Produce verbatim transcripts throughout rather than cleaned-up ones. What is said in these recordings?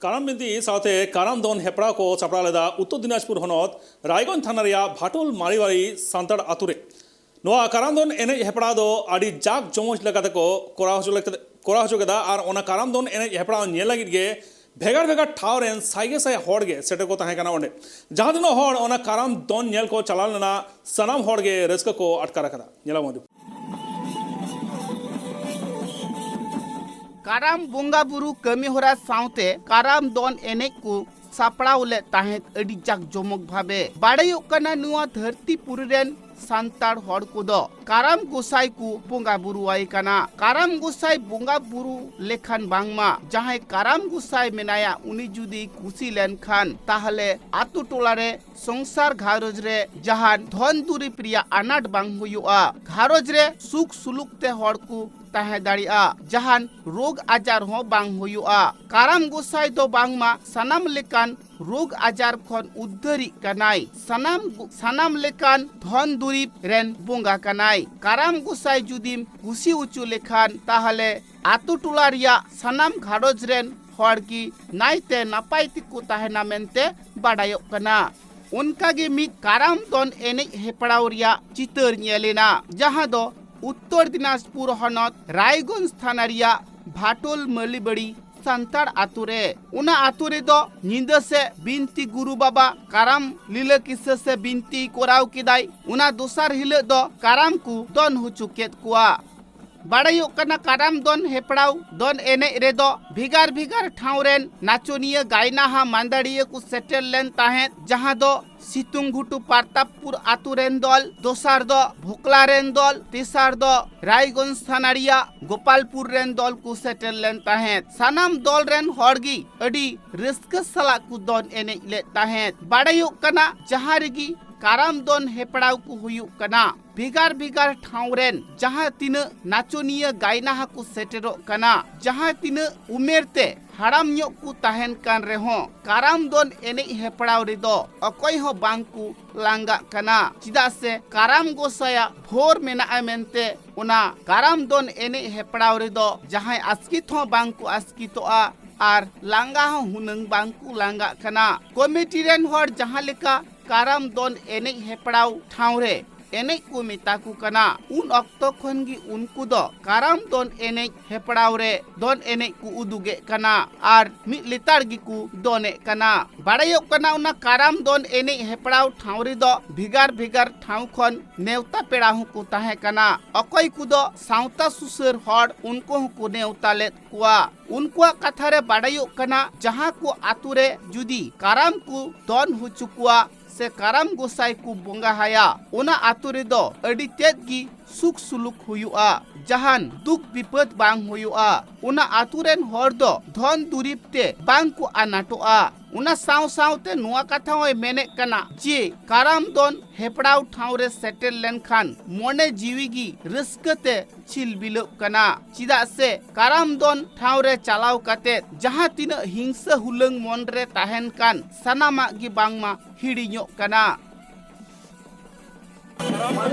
ᱠᱟᱨᱟᱢ ᱵᱤᱱᱛᱤ ᱥᱟᱶᱛᱮ ᱠᱟᱨᱟᱢ ᱫᱚᱱ ᱦᱮᱯᱨᱟᱣ ᱠᱚ ᱥᱟᱯᱲᱟᱣ ᱞᱮᱫᱟ ᱩᱛᱛᱚᱨ ᱫᱤᱱᱟᱡᱽᱯᱩᱨ ᱦᱚᱱᱚᱛ ᱨᱟᱭᱜᱚᱸᱡᱽ ᱛᱷᱟᱱᱟ ᱨᱮᱭᱟᱜ ᱵᱷᱟᱴᱳᱞ ᱢᱟᱨᱤᱣᱟᱨᱤ ᱥᱟᱱᱛᱟᱲ ᱟᱛᱳ ᱨᱮ᱾ ᱱᱚᱣᱟ ᱠᱟᱨᱟᱢ ᱫᱚᱱ ᱮᱱᱮᱡ ᱦᱮᱯᱨᱟᱣ ᱫᱚ ᱟᱹᱰᱤ ᱡᱟᱠ ᱡᱚᱢᱚᱡ ᱞᱮᱠᱟᱛᱮ ᱠᱚ ᱠᱚᱨᱟᱣ ᱦᱚᱪᱚ ᱞᱮᱠ-, ᱠᱚᱨᱟᱣ ᱦᱚᱪᱚ ᱠᱮᱫᱟ ᱟᱨ ᱚᱱᱟ ᱠᱟᱨᱟᱢ ᱫᱚᱱ ᱮᱱᱮᱡ ᱦᱮᱯᱨᱟᱣ ᱧᱮᱞ ᱞᱟᱹᱜᱤᱫ ᱜᱮ ᱵᱷᱮᱜᱟᱨ ᱵᱷᱮᱜᱟᱨ ᱴᱷᱟᱶ ᱨᱮᱱ ᱥᱟᱭ ᱜᱮ ᱥᱟᱭ ᱦᱚᱲ ᱜᱮ ᱥᱮᱴᱮᱨ ᱠᱚ ᱛᱟᱦᱮᱸ ᱠᱟᱱᱟ ᱚᱸᱰᱮ᱾ ᱡᱟᱦᱟᱸ ᱛᱤᱱᱟᱹᱜ ᱦᱚᱲ ᱚᱱᱟ ᱠᱟᱨᱟᱢ ᱫᱚᱱ ᱧᱮᱞ ᱠᱚ ᱪᱟᱞᱟᱣ ᱞᱮᱱᱟ, ᱥᱟᱱᱟᱢ ᱦᱚᱲ ᱜᱮ ᱨᱟᱹᱥᱠᱟᱹ ᱠᱚ ᱟᱴᱠᱟᱨ ᱟᱠᱟᱫᱟ᱾ ᱧᱮᱞᱟᱵᱚᱱ᱾ ᱠᱟᱨᱟᱢ ᱵᱚᱸᱜᱟ ᱵᱩᱨᱩ ᱠᱟᱹᱢᱤ ᱦᱚᱨᱟ ᱥᱟᱶᱛᱮ ᱠᱟᱨᱟᱢ ᱫᱚᱱ ᱮᱱᱮᱡ ᱠᱚ ᱥᱟᱯᱲᱟᱣ ᱞᱮᱫ ᱛᱟᱦᱮᱸᱫ ᱟᱹᱰᱤ ᱡᱟᱠ ᱡᱚᱢᱚᱠ ᱵᱷᱟᱵᱮ᱾ ᱵᱟᱲᱟᱭᱚᱜ ᱠᱟᱱᱟ, ᱱᱚᱣᱟ ᱫᱷᱟᱹᱨᱛᱤ ᱯᱩᱨᱤ ᱨᱮᱱ ᱥᱟᱱᱛᱟᱲ ᱦᱚᱲ ᱠᱚᱫᱚ ᱠᱟᱨᱟᱢ ᱜᱚᱸᱥᱟᱭ ᱠᱚ ᱵᱚᱸᱜᱟ ᱵᱩᱨᱩᱣᱟᱭ ᱠᱟᱱᱟ᱾ ᱠᱟᱨᱟᱢ ᱜᱚᱸᱥᱟᱭ ᱵᱚᱸᱜᱟ ᱵᱩᱨᱩ ᱞᱮᱠᱷᱟᱱ ᱵᱟᱝᱢᱟ ᱡᱟᱦᱟᱸᱭ ᱠᱟᱨᱟᱢ ᱜᱚᱸᱥᱟᱭ ᱢᱮᱱᱟᱭᱟ, ᱩᱱᱤ ᱡᱩᱫᱤ ᱠᱩᱥᱤ ᱞᱮᱱᱠᱷᱟᱱ, ᱛᱟᱦᱞᱮ ᱟᱛᱳ ᱴᱚᱞᱟ ᱨᱮ, ᱥᱚᱝᱥᱟᱨ ᱜᱷᱟᱨᱚᱸᱡᱽ ᱨᱮ ᱡᱟᱦᱟᱱ ᱫᱷᱚᱱ ᱫᱩᱨᱤᱵᱽ ᱨᱮᱭᱟᱜ ᱟᱱᱟᱴ ᱵᱟᱝ ᱦᱩᱭᱩᱜᱼᱟ᱾ ᱜᱷᱟᱨᱚᱸᱡᱽ ᱨᱮ ᱥᱩᱠ ᱥᱩᱞᱩᱠ ᱛᱮ ᱦᱚᱲ ᱠᱚ ᱛᱟᱦᱮᱸ ᱫᱟᱲᱮᱭᱟᱜᱼᱟ᱾ ᱡᱟᱦᱟᱱ ᱨᱳᱜᱽ ᱟᱡᱟᱨ ᱦᱚᱸ ᱵᱟᱝ ᱦᱩᱭᱩᱜᱼᱟ᱾ ᱠᱟᱨᱟᱢ ᱜᱚᱸᱥᱟᱭ ᱫᱚ ᱵᱟᱝᱢᱟ ᱥᱟᱱᱟᱢ ᱞᱮᱠᱟᱱ ᱨᱳᱜᱽ ᱟᱡᱟᱨ ᱠᱷᱚᱱ ᱩᱫᱽᱫᱷᱟᱹᱨᱤᱡ ᱠᱟᱱᱟᱭ᱾ ᱥᱟᱱᱟᱢ ᱜᱚ-, ᱥᱟᱱᱟᱢ ᱞᱮᱠᱟᱱ ᱫᱷᱚᱱ ᱫᱩᱨᱤᱵᱽ ᱨᱮᱱ ᱵᱚᱸᱜᱟ ᱠᱟᱱᱟᱭ᱾ ᱠᱟᱨᱟᱢ ᱜᱚᱸᱥᱟᱭ ᱡᱩᱫᱤᱢ ᱠᱩᱥᱤ ᱦᱚᱪᱚ ᱞᱮᱠᱷᱟᱱ, ᱛᱟᱦᱞᱮ ᱟᱛᱳ ᱴᱚᱞᱟ ᱨᱮᱭᱟᱜ ᱥᱟᱱᱟᱢ ᱜᱷᱟᱨᱚᱸᱡᱽ ᱨᱮᱱ ᱦᱚᱲ ᱜᱮ ᱱᱟᱭᱛᱮ ᱱᱟᱯᱟᱭ ᱛᱮᱠᱚ ᱛᱟᱦᱮᱱᱟ ᱢᱮᱱᱛᱮ ᱵᱟᱰᱟᱭᱚᱜ ᱠᱟᱱᱟ᱾ ᱚᱱᱠᱟ ᱜᱮ ᱢᱤᱫ ᱠᱟᱨᱟᱢ ᱫᱚᱱ ᱮᱱᱮᱡ ᱦᱮᱯᱨᱟᱣ ᱨᱮᱭᱟᱜ ᱪᱤᱛᱟᱹᱨ ᱧᱮᱞ ᱮᱱᱟ, ᱡᱟᱦᱟᱸ ᱫᱚ ᱩᱛᱛᱚᱨ ᱫᱤᱱᱟᱡᱽᱯᱩᱨ ᱦᱚᱱᱚᱛ ᱨᱟᱭᱜᱚᱸᱡᱽ ᱛᱷᱟᱱᱟ ᱨᱮᱭᱟᱜ ᱵᱷᱟᱴᱳᱞ ᱢᱟᱹᱞᱤᱵᱟᱹᱲᱤ ᱥᱟᱱᱛᱟᱲ ᱟᱛᱳ ᱨᱮ᱾ ᱚᱱᱟ ᱟᱛᱳ ᱨᱮᱫᱚ ᱧᱤᱫᱟᱹ ᱥᱮ ᱵᱤᱱᱛᱤ ᱜᱩᱨᱩ ᱵᱟᱵᱟ ᱠᱟᱨᱟᱢ ᱞᱤᱞᱟᱹ ᱠᱤᱥᱟᱹ ᱥᱮ ᱵᱤᱱᱛᱤ ᱠᱚᱨᱟᱣ ᱠᱮᱫᱟᱭ᱾ ᱚᱱᱟ ᱫᱚᱥᱟᱨ ᱦᱤᱞᱳᱜ ᱫᱚ ᱠᱟᱨᱟᱢ ᱠᱚ ᱫᱚᱱ ᱦᱚᱪᱚ ᱠᱮᱫ ᱠᱚᱣᱟ᱾ ᱵᱟᱲᱟᱭᱚᱜ ᱠᱟᱱᱟ, ᱠᱟᱨᱟᱢ ᱫᱚᱱ ᱦᱮᱯᱨᱟᱣ ᱫᱚᱱ ᱮᱱᱮᱡ ᱨᱮᱫᱚ ᱵᱷᱮᱜᱟᱨ ᱵᱷᱮᱜᱟᱨ ᱴᱷᱟᱶ ᱨᱮᱱ ᱱᱟᱪᱚᱱᱤᱭᱟᱹ ᱜᱟᱭᱱᱟᱦᱟ ᱢᱟᱹᱫᱟᱹᱲᱤᱭᱟᱹ ᱠᱚ ᱥᱮᱴᱮᱨ ᱞᱮᱱ ᱛᱟᱦᱮᱸᱫ, ᱡᱟᱦᱟᱸ ᱫᱚ ᱥᱤᱛᱩᱝ ᱜᱷᱩᱴᱩ ᱯᱨᱚᱛᱟᱯᱯᱩᱨ ᱟᱛᱳ ᱨᱮᱱ ᱫᱚᱞ, ᱫᱚᱥᱟᱨ ᱫᱚ ᱵᱷᱳᱠᱞᱟ ᱨᱮᱱ ᱫᱚᱞ, ᱛᱮᱥᱟᱨ ᱫᱚ ᱨᱟᱭᱜᱚᱸᱡᱽ ᱛᱷᱟᱱᱟ ᱨᱮᱭᱟᱜ ᱜᱳᱯᱟᱞᱯᱩᱨ ᱨᱮᱱ ᱫᱚᱞ ᱠᱚ ᱥᱮᱴᱮᱨ ᱞᱮᱱ ᱛᱟᱦᱮᱸᱫ᱾ ᱥᱟᱱᱟᱢ ᱫᱚᱞ ᱨᱮᱱ ᱦᱚᱲ ᱜᱮ ᱟᱹᱰᱤ ᱨᱟᱹᱥᱠᱟᱹ ᱥᱟᱞᱟᱜ ᱠᱚ ᱫᱚᱱ ᱮᱱᱮᱡ ᱞᱮᱫ ᱛᱟᱦᱮᱸᱫ᱾ ᱵᱟᱲᱟᱭᱚᱜ ᱠᱟᱱᱟ, ᱡᱟᱦᱟᱸ ᱨᱮᱜᱮ ᱠᱟᱨᱟᱢ ᱫᱚᱱ ᱦᱮᱯᱨᱟᱣ ᱠᱚ ᱦᱩᱭᱩᱜ ᱠᱟᱱᱟ, ᱵᱷᱮᱜᱟᱨ ᱵᱷᱮᱜᱟᱨ ᱴᱷᱟᱶ ᱨᱮᱱ ᱡᱟᱦᱟᱸ ᱛᱤᱱᱟᱹᱜ ᱱᱟᱪᱚᱱᱤᱭᱟᱹ ᱜᱟᱭᱱᱟᱦᱟ ᱠᱚ ᱥᱮᱴᱮᱨᱚᱜ ᱠᱟᱱᱟ, ᱡᱟᱦᱟᱸ ᱛᱤᱱᱟᱹᱜ ᱩᱢᱮᱨ ᱛᱮ ᱦᱟᱲᱟᱢ ᱧᱚᱜ ᱠᱚ ᱛᱟᱦᱮᱱ ᱠᱟᱱ ᱨᱮᱦᱚᱸ, ᱠᱟᱨᱟᱢ ᱫᱚᱱ ᱮᱱᱮᱡ ᱦᱮᱯᱨᱟᱣ ᱨᱮᱫᱚ ᱚᱠᱚᱭ ᱦᱚᱸ ᱵᱟᱝ ᱠᱚ ᱞᱟᱸᱜᱟᱜ ᱠᱟᱱᱟ᱾ ᱪᱮᱫᱟᱜ ᱥᱮ ᱠᱟᱨᱟᱢ ᱜᱚᱸᱥᱟᱭᱟᱜ ᱵᱷᱳᱨ ᱢᱮᱱᱟᱜᱼᱟ ᱢᱮᱱᱛᱮ ᱚᱱᱟ ᱠᱟᱨᱟᱢ ᱫᱚᱱ ᱮᱱᱮᱡ ᱦᱮᱯᱨᱟᱣ ᱨᱮᱫᱚ ᱡᱟᱦᱟᱸᱭ ᱟᱥᱠᱮᱛ ᱦᱚᱸ ᱵᱟᱝ ᱠᱚ ᱟᱥᱠᱮᱛᱚᱜᱼᱟ᱾ ᱟᱨ ᱞᱟᱸᱜᱟ ᱦᱚᱸ ᱦᱩᱱᱟᱹᱝ ᱵᱟᱝ ᱠᱚ ᱞᱟᱸᱜᱟᱜ ᱠᱟᱱᱟ᱾ ᱠᱚᱢᱤᱴᱤ ᱨᱮᱱ ᱦᱚᱲ ᱡᱟᱦᱟᱸ ᱞᱮᱠᱟ ᱠᱟᱨᱟᱢ ᱫᱚᱱ ᱮᱱᱮᱡ ᱦᱮᱯᱲᱟᱣ ᱴᱷᱟᱶ ᱨᱮ ᱮᱱᱮᱡ ᱠᱚ ᱢᱮᱛᱟ ᱠᱚ ᱠᱟᱱᱟ, ᱩᱱ ᱚᱠᱛᱚ ᱠᱷᱚᱱ ᱜᱮ ᱩᱱᱠᱩ ᱫᱚ ᱠᱟᱨᱟᱢ ᱫᱚᱱ ᱮᱱᱮᱡ ᱦᱮᱯᱲᱟᱣ ᱨᱮ ᱫᱚᱱ ᱮᱱᱮᱡ ᱠᱚ ᱩᱫᱩᱜᱮᱫ ᱠᱟᱱᱟ ᱟᱨ ᱢᱤᱫ ᱞᱮᱛᱟᱲ ᱜᱮᱠᱚ ᱫᱚᱱᱮᱫ ᱠᱟᱱᱟ᱾ ᱵᱟᱲᱟᱭᱚᱜ ᱠᱟᱱᱟ, ᱚᱱᱟ ᱠᱟᱨᱟᱢ ᱫᱚᱱ ᱮᱱᱮᱡ ᱦᱮᱯᱲᱟᱣ ᱴᱷᱟᱶ ᱨᱮᱫᱚ ᱵᱷᱮᱜᱟᱨ ᱵᱷᱮᱜᱟᱨ ᱴᱷᱟᱶ ᱠᱷᱚᱱ ᱱᱮᱣᱛᱟ ᱯᱮᱲᱟ ᱦᱚᱸᱠᱚ ᱛᱟᱦᱮᱸ ᱠᱟᱱᱟ᱾ ᱚᱠᱚᱭ ᱠᱚᱫᱚ ᱥᱟᱶᱛᱟ ᱥᱩᱥᱟᱹᱨ ᱦᱚᱲ, ᱩᱱᱠᱩ ᱦᱚᱸᱠᱚ ᱱᱮᱣᱛᱟ ᱞᱮᱫ ᱠᱚᱣᱟ᱾ ᱩᱱᱠᱩᱣᱟᱜ ᱠᱟᱛᱷᱟ ᱨᱮ ᱵᱟᱰᱟᱭᱚᱜ ᱠᱟᱱᱟ, ᱡᱟᱦᱟᱸ ᱠᱚ ᱟᱛᱳ ᱨᱮ ᱡᱩᱫᱤ ᱠᱟᱨᱟᱢ ᱠᱚ ᱫᱚᱱ ᱦᱚᱪᱚ ᱠᱚᱣᱟ ᱥᱮ ᱠᱟᱨᱟᱢ ᱜᱚᱸᱥᱟᱭ ᱠᱚ ᱵᱚᱸᱜᱟ ᱟᱭᱟ, ᱚᱱᱟ ᱟᱛᱳ ᱨᱮᱫᱚ ᱟᱹᱰᱤ ᱛᱮᱫ ᱜᱮ ᱥᱩᱠ ᱥᱩᱞᱩᱠ ᱦᱩᱭᱩᱜᱼᱟ, ᱡᱟᱦᱟᱱ ᱫᱩᱠ ᱵᱤᱯᱚᱫ ᱵᱟᱝ ᱦᱩᱭᱩᱜᱼᱟ᱾ ᱚᱱᱟ ᱟᱛᱳ ᱨᱮᱱ ᱦᱚᱲ ᱫᱚ ᱫᱷᱚᱱ ᱫᱩᱨᱤᱵ ᱛᱮ ᱵᱟᱝ ᱠᱚ ᱟᱱᱟᱴᱚᱜᱼᱟ᱾ ᱚᱱᱟ ᱥᱟᱶ ᱥᱟᱶᱛᱮ ᱱᱚᱣᱟ ᱠᱟᱛᱷᱟ ᱦᱚᱸᱭ ᱢᱮᱱᱮᱫ ᱠᱟᱱᱟ ᱡᱮ ᱠᱟᱨᱟᱢ ᱫᱚᱱ ᱦᱮᱯᱲᱟᱣ ᱴᱷᱟᱶ ᱨᱮ ᱥᱮᱴᱮᱨ ᱞᱮᱱᱠᱷᱟᱱ ᱢᱚᱱᱮ ᱡᱤᱣᱤ ᱜᱮ ᱨᱟᱹᱥᱠᱟᱹ ᱛᱮ ᱪᱷᱤᱞᱵᱤᱞᱟᱹᱜ ᱠᱟᱱᱟ᱾ ᱪᱮᱫᱟᱜ ᱥᱮ ᱠᱟᱨᱟᱢ ᱫᱚᱱ ᱴᱷᱟᱶ ᱨᱮ ᱪᱟᱞᱟᱣ ᱠᱟᱛᱮ ᱡᱟᱦᱟᱸ ᱛᱤᱱᱟᱹᱜ ᱦᱤᱝᱥᱟᱹ ᱦᱩᱞᱟᱹᱝ ᱢᱚᱱ ᱨᱮ ᱛᱟᱦᱮᱱ ᱠᱟᱱ, ᱥᱟᱱᱟᱢᱟᱜ ᱜᱮ ᱵᱟᱝᱢᱟ ᱦᱤᱲᱤᱧᱚᱜ ᱠᱟᱱᱟ᱾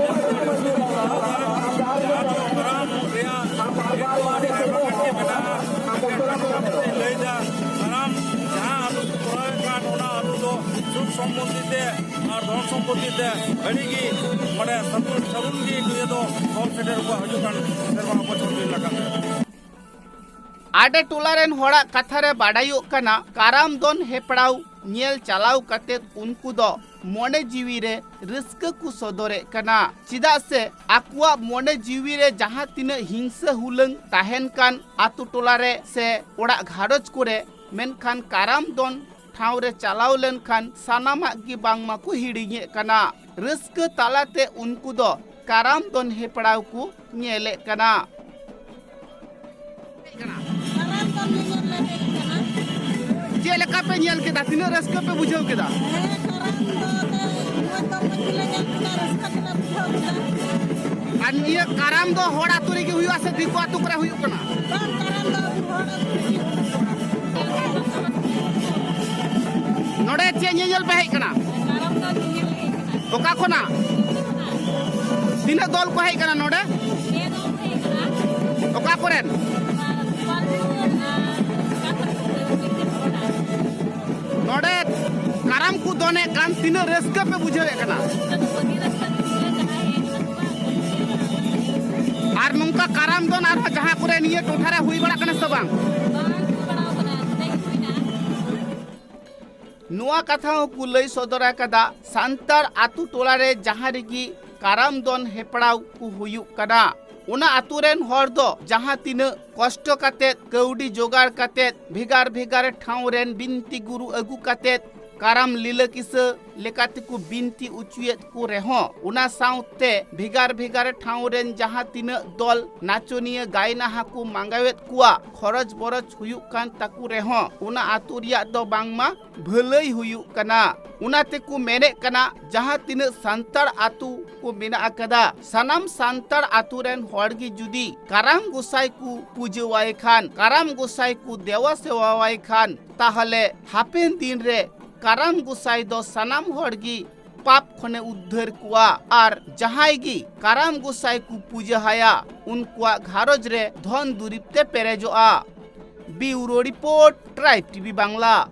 ᱠᱟᱨᱟᱢ ᱨᱮᱭᱟᱜ ᱟᱹᱰᱤ ᱟᱭᱢᱟ ᱜᱟᱱ ᱜᱮ ᱢᱮᱱᱟᱜᱼᱟ᱾ ᱞᱟᱹᱭᱫᱟ, ᱠᱟᱨᱟᱢ ᱡᱟᱦᱟᱸ ᱟᱹᱛᱩ ᱠᱚ ᱠᱚᱨᱟᱣᱮᱫ ᱠᱟᱱ, ᱚᱱᱟ ᱟᱹᱛᱩ ᱫᱚ ᱥᱩᱠ ᱥᱚᱢᱯᱚᱛᱤ ᱛᱮ ᱟᱨ ᱫᱷᱚᱱ ᱥᱚᱢᱯᱚᱛᱤ ᱛᱮ ᱟᱹᱰᱤ ᱜᱮ ᱢᱟᱱᱮ ᱥᱟᱹᱜᱩᱱ, ᱥᱟᱹᱜᱩᱱ ᱜᱮ ᱤᱭᱟᱹ ᱫᱚ ᱥᱚᱦᱚᱨ ᱥᱮᱴᱮᱨ ᱠᱚᱣᱟ ᱦᱤᱡᱩᱜ ᱠᱟᱱ ᱥᱮᱨᱢᱟ ᱵᱚᱪᱷᱚᱨ ᱫᱤᱱ ᱞᱮᱠᱟᱛᱮ᱾ ᱟᱰᱮ ᱴᱚᱞᱟ ᱨᱮᱱ ᱦᱚᱲᱟᱜ ᱠᱟᱛᱷᱟ ᱨᱮ ᱵᱟᱰᱟᱭᱚᱜ ᱠᱟᱱᱟ, ᱠᱟᱨᱟᱢ ᱫᱚᱱ ᱦᱮᱯᱲᱟᱣ ᱧᱮᱞ ᱪᱟᱞᱟᱣ ᱠᱟᱛᱮ ᱩᱱᱠᱩ ᱫᱚ ᱢᱚᱱᱮ ᱡᱤᱣᱤ ᱨᱮ ᱨᱟᱹᱥᱠᱟᱹ ᱠᱚ ᱥᱚᱫᱚᱨᱮᱫ ᱠᱟᱱᱟ᱾ ᱪᱮᱫᱟᱜ ᱥᱮ ᱟᱠᱚᱣᱟᱜ ᱢᱚᱱᱮ ᱡᱤᱣᱤ ᱨᱮ ᱡᱟᱦᱟᱸ ᱛᱤᱱᱟᱹᱜ ᱦᱤᱝᱥᱟᱹ ᱦᱩᱞᱟᱹᱝ ᱛᱟᱦᱮᱱ ᱠᱟᱱ ᱟᱛᱳ ᱴᱚᱞᱟ ᱨᱮ ᱥᱮ ᱚᱲᱟᱜ ᱜᱷᱟᱨᱚᱸᱡᱽ ᱠᱚᱨᱮ, ᱢᱮᱱᱠᱷᱟᱱ ᱠᱟᱨᱟᱢ ᱫᱚᱱ ᱴᱷᱟᱶ ᱨᱮ ᱪᱟᱞᱟᱣ ᱞᱮᱱᱠᱷᱟᱱ ᱥᱟᱱᱟᱢᱟᱜ ᱜᱮ ᱵᱟᱝᱢᱟ ᱠᱚ ᱦᱤᱲᱤᱧᱮᱫ ᱠᱟᱱᱟ᱾ ᱨᱟᱹᱥᱠᱟᱹ ᱛᱟᱞᱟᱛᱮ ᱩᱱᱠᱩ ᱫᱚ ᱠᱟᱨᱟᱢ ᱫᱚᱱ ᱦᱮᱯᱲᱟᱣ ᱠᱚ ᱧᱮᱞᱮᱫ ᱠᱟᱱᱟ᱾ ᱠᱟᱨᱟᱢ ᱫᱚᱱ ᱧᱮᱧᱮᱞ ᱞᱮ ᱦᱮᱡ ᱟᱠᱟᱱᱟ᱾ ᱪᱮᱫ ᱞᱮᱠᱟ ᱯᱮ ᱧᱮᱞ ᱠᱮᱫᱟ? ᱛᱤᱱᱟᱹᱜ ᱨᱟᱹᱥᱠᱟᱹ ᱯᱮ ᱵᱩᱡᱷᱟᱹᱣ ᱠᱮᱫᱟ? ᱦᱮᱸ, ᱠᱟᱨᱟᱢ ᱫᱚ ᱟᱹᱰᱤ ᱢᱚᱡᱽ ᱫᱚ ᱢᱚᱡᱽ ᱜᱮᱞᱮ ᱧᱮᱞ ᱠᱮᱫᱟ, ᱨᱟᱹᱥᱠᱟᱹ ᱜᱮᱞᱮ ᱵᱩᱡᱷᱟᱹᱣ ᱠᱮᱫᱟ᱾ ᱟᱨ ᱱᱤᱭᱟᱹ ᱠᱟᱨᱟᱢ ᱫᱚ ᱦᱚᱲ ᱟᱹᱛᱩ ᱨᱮᱜᱮ ᱦᱩᱭᱩᱜᱼᱟ ᱥᱮ ᱫᱤᱠᱩ ᱟᱹᱛᱩ ᱠᱚᱨᱮ ᱦᱩᱭᱩᱜ ᱠᱟᱱᱟ? ᱵᱟᱝ, ᱠᱟᱨᱟᱢ ᱫᱚ ᱟᱵᱚ ᱦᱚᱲ ᱟᱹᱛᱩ ᱨᱮᱜᱮ ᱦᱩᱭᱩᱜ ᱠᱟᱱᱟ᱾ ᱱᱚᱰᱮ ᱪᱮᱫ ᱧᱮᱧᱮᱞ ᱯᱮ ᱦᱮᱡ ᱠᱟᱱᱟ? ᱠᱟᱨᱟᱢ ᱫᱚ ᱧᱮᱧᱮᱞ ᱞᱮ ᱦᱮᱡ ᱠᱟᱱᱟ᱾ ᱚᱠᱟ ᱠᱷᱚᱱᱟᱜ? ᱛᱤᱱᱟᱹᱜ ᱫᱚᱞ ᱠᱚ ᱦᱮᱡ ᱠᱟᱱᱟ ᱱᱚᱰᱮ? ᱯᱮ ᱫᱚᱞ ᱠᱚ ᱦᱮᱡ ᱠᱟᱱᱟ᱾ ᱚᱠᱟ ᱠᱚᱨᱮᱱ? ᱱᱚᱣᱟ ᱜᱳᱯᱟᱞᱯᱩᱨ ᱟᱨ ᱚᱠᱟ ᱠᱚᱨᱮ? ᱛᱤᱱᱟᱹᱜ ᱨᱟᱹᱥᱠᱟᱹ ᱯᱮ ᱵᱩᱡᱷᱟᱹᱣᱮᱫ ᱠᱟᱱᱟ? ᱟᱨ ᱱᱚᱝᱠᱟ ᱠᱟᱨᱟᱢ ᱫᱚᱱ ᱟᱨᱦᱚᱸ ᱡᱟᱦᱟᱸ ᱠᱚᱨᱮ ᱱᱤᱭᱟᱹ ᱴᱚᱴᱷᱟ ᱨᱮ ᱦᱩᱭ ᱵᱟᱲᱟᱜ ᱠᱟᱱᱟ ᱥᱮ ᱵᱟᱝ? ᱱᱚᱣᱟ ᱠᱟᱛᱷᱟ ᱦᱚᱸᱠᱚ ᱞᱟᱹᱭ ᱥᱚᱫᱚᱨ ᱟᱠᱟᱫᱟ, ᱥᱟᱱᱛᱟᱲ ᱟᱛᱳ ᱴᱚᱞᱟ ᱨᱮ ᱡᱟᱦᱟᱸ ᱨᱮᱜᱮ ᱠᱟᱨᱟᱢ ᱫᱚᱱ ᱦᱮᱯᱨᱟᱣ ᱠᱚ ᱦᱩᱭᱩᱜ ᱠᱟᱱᱟ, ᱚᱱᱟ ᱟᱛᱳ ᱨᱮᱱ ᱦᱚᱲ ᱫᱚ ᱡᱟᱦᱟᱸ ᱛᱤᱱᱟᱹᱜ ᱠᱚᱥᱴᱚ ᱠᱟᱛᱮᱫ, ᱠᱟᱹᱣᱰᱤ ᱡᱚᱜᱟᱲ ᱠᱟᱛᱮᱫ, ᱵᱷᱮᱜᱟᱨ ᱵᱷᱮᱜᱟᱨ ᱴᱷᱟᱶ ᱨᱮᱱ ᱵᱤᱱᱛᱤ ᱜᱩᱨᱩ ᱟᱹᱜᱩ ᱠᱟᱛᱮᱫ ᱠᱟᱨᱟᱢ ᱞᱤᱞᱟᱹ ᱠᱤᱥᱟᱹ ᱞᱮᱠᱟ ᱛᱮᱠᱚ ᱵᱤᱱᱛᱤ ᱚᱪᱚᱭᱮᱫ ᱠᱚ ᱨᱮᱦᱚᱸ, ᱚᱱᱟ ᱥᱟᱶᱛᱮ ᱵᱷᱮᱜᱟᱨ ᱵᱷᱮᱜᱟᱨ ᱴᱷᱟᱶ ᱨᱮᱱ ᱡᱟᱦᱟᱸ ᱛᱤᱱᱟᱹᱜ ᱫᱚᱞ ᱱᱟᱪᱚᱱᱤᱭᱟᱹ ᱜᱟᱭᱱᱟᱦᱟ ᱠᱚ ᱢᱟᱸᱜᱟᱣᱮᱫ ᱠᱚᱣᱟ, ᱠᱷᱚᱨᱚᱪ ᱵᱚᱨᱚᱪ ᱦᱩᱭᱩᱜ ᱠᱟᱱ ᱛᱟᱠᱚ ᱨᱮᱦᱚᱸ, ᱚᱱᱟ ᱟᱛᱳ ᱨᱮᱭᱟᱜ ᱫᱚ ᱵᱟᱝᱢᱟ ᱵᱷᱟᱹᱞᱟᱹᱭ ᱦᱩᱭᱩᱜ ᱠᱟᱱᱟ᱾ ᱚᱱᱟ ᱛᱮᱠᱚ ᱢᱮᱱᱮᱫ ᱠᱟᱱᱟ, ᱡᱟᱦᱟᱸ ᱛᱤᱱᱟᱹᱜ ᱥᱟᱱᱛᱟᱲ ᱟᱛᱳ ᱠᱚ ᱢᱮᱱᱟᱜ ᱟᱠᱟᱫᱟ, ᱥᱟᱱᱟᱢ ᱥᱟᱱᱛᱟᱲ ᱟᱛᱳ ᱨᱮᱱ ᱦᱚᱲ ᱜᱮ ᱡᱩᱫᱤ ᱠᱟᱨᱟᱢ ᱜᱚᱸᱥᱟᱭ ᱠᱚ ᱯᱩᱡᱟᱹᱣᱟᱭ ᱠᱷᱟᱱ, ᱠᱟᱨᱟᱢ ᱜᱚᱸᱥᱟᱭ ᱠᱚ ᱫᱮᱣᱟ ᱥᱮᱣᱟᱣᱟᱭ ᱠᱷᱟᱱ, ᱛᱟᱦᱚᱞᱮ ᱦᱟᱯᱮᱱ ᱫᱤᱱ ᱨᱮ ᱠᱟᱨᱟᱢ ᱜᱚᱸᱥᱟᱭ ᱫᱚ ᱥᱟᱱᱟᱢ ᱦᱚᱲ ᱜᱮ ᱯᱟᱯ ᱠᱷᱚᱱᱮ ᱩᱫᱽᱫᱷᱟᱹᱨ ᱠᱚᱣᱟ ᱟᱨ ᱡᱟᱦᱟᱸᱭ ᱜᱮ ᱠᱟᱨᱟᱢ ᱜᱚᱸᱥᱟᱭ ᱠᱚ ᱯᱩᱡᱟᱹ ᱦᱟᱭᱟ, ᱩᱱᱠᱩᱣᱟᱜ ᱜᱷᱟᱨᱚᱸᱡᱽ ᱨᱮ ᱫᱷᱚᱱ ᱫᱩᱨᱤᱵᱽ ᱛᱮ ᱯᱮᱨᱮᱡᱚᱜᱼᱟ᱾ ᱵᱤᱣᱨᱳ ᱨᱤᱯᱳᱨᱴ, ᱴᱨᱟᱭᱤᱵᱽ ᱴᱤᱵᱷᱤ ᱵᱟᱝᱞᱟ᱾